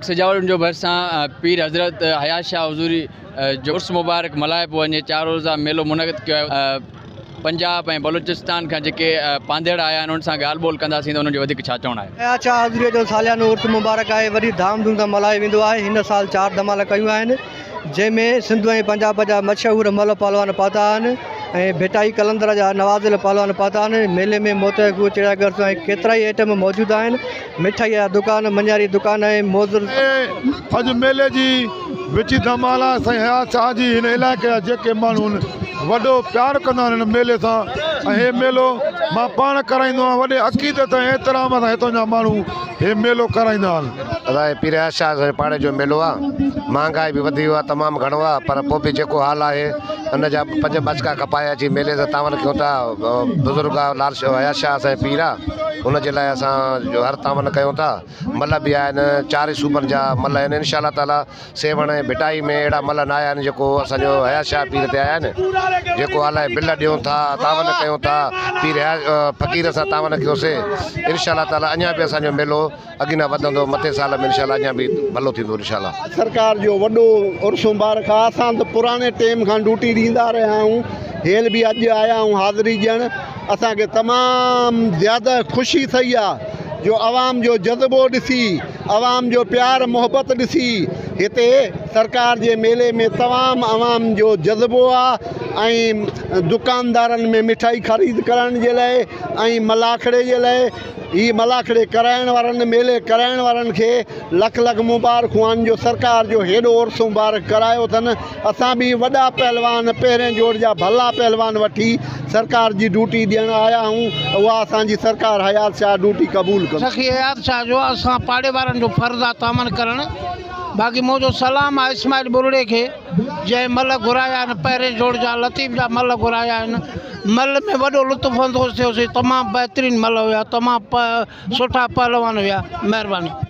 سجاول جو ڀرسان پير حضرت حيات شاهه حضوري جو عرس مبارڪ ملهايو پيو وڃي، چار روزه ميلو منعقد ڪيو آهي، پنجاب ۽ بلوچستان کان جيڪي پانڌيئڙا آيا آهن انهن سان ڳالهه ٻولهه ڪنداسين ته انهن جو وڌيڪ ڇا چوڻ آهي. حيات شاهه حضوري جو ساليانو عرس مبارڪ آهي وڏي ڌام ڌوم سان ملهايو ويندو آهي، هن سال چار ڌمال ڪيون آهن، جنهن ۾ سنڌ ۽ پنجاب جا مشهور ملهه پهلوان پهتا آهن ۽ ڀٽائي قلندر جا نوازيل پهلوان پهتا آهن، ميلي ۾ موتئي کوهه، چڙيا گهر ۽ ڪيترائي ائٽم موجود آهن، مٺائي جا دڪان، مڃاري دڪان ۽ موزر. اڄ ميلي جي وچين ڌمال آهي، سائين حيات شاهه جي هن علائقي جا جيڪي ماڻهو آهن وڏو پيار ڪندا آهن هن ميلي سان ۽ هي ميلو مان پاڻ ڪرائيندو آهيان وڏي عقيدت ۽ احترام سان هتان جا ماڻهو هي ميلو ڪرائيندا آهن. ادا هي پير حيات شاهه سائين پاڙي جو ميلو آ مهانگائي به وڌي ويو آ تمام گهڻو آ پر پو به جيڪو حال آهي ان جا پنج ٻچڪا کپائي اچي ميلي سان تعاون ڪيون ٿا بزرگ آ لال حيات شاهه سائين پير آ ان جي لاء اسان هر تعاون ڪيون ٿا ملهه به آهن چار ئي صوبن جا ملهه آهن انشاء الله تعالي سيوهڻ ۽ ڀٽائي ۾ اهڙا ملهه نه آيا آهن جيڪو اسان جو حيات شاهه پير تي آيا آهن جيڪو الائي بل ڏيون ٿا تعاون ڪيون ٿا پير حيات فقير سان تعاون ڪيوسي انشاء الله تعالي اڃا به اسان جو ميلو اڳنا وڌندو مٿي سال ۾ انشاء الله اڃا به ڀلو ٿيندو انشاء الله. سرڪار جو وڏو عرس مبارڪ آ اسان ته پراڻي ٽيم کان ڊوٽي ڏيندا رهيا آهيون هيل به اڄ آيا آهيون حاضري ڏيڻ اسان کي تمام زياده خوشي ٿئي آ جو عوام جو جذبو ڏسي عوام جو پيار محبت ڏسي هتي سرڪار جي ميلي ۾ تمام عوام جو جذبو آ ۽ دڪاندارن ۾ مٺائي خريد ڪرڻ جي لاء ۽ ملاکڙي جي لاء هي ملاکڙي ڪرائڻ وارن ميلي ڪرائڻ وارن کي لک لک مبارڪون آهن جو سرڪار جو هيڏو عرس مبارڪ ڪرايو اٿن اسان به وڏا پهلوان پهرين جوڙ جا ڀلا پهلوان وٺي سرڪار جي ڊوٽي ڏيڻ آيا آهيون اها اسان جي سرڪار حيات شاهه ڊوٽي قبول ڪندي. سخي حيات شاهه جو اسان پاڙي وارن جو فرض آ تعاون ڪرڻ باقي منهنجو سلام آ اسماعيل ٻرڙي کي جنهن ملهه گهرايا آهن پهرين جوڙ جا لطيف جا ملهه گهرايا آهن ملهه ۾ وڏو لطف اندوز ٿيوسين تمام بهترين ملهه هيا تمام سٺا پهلوان هيا مهرباني.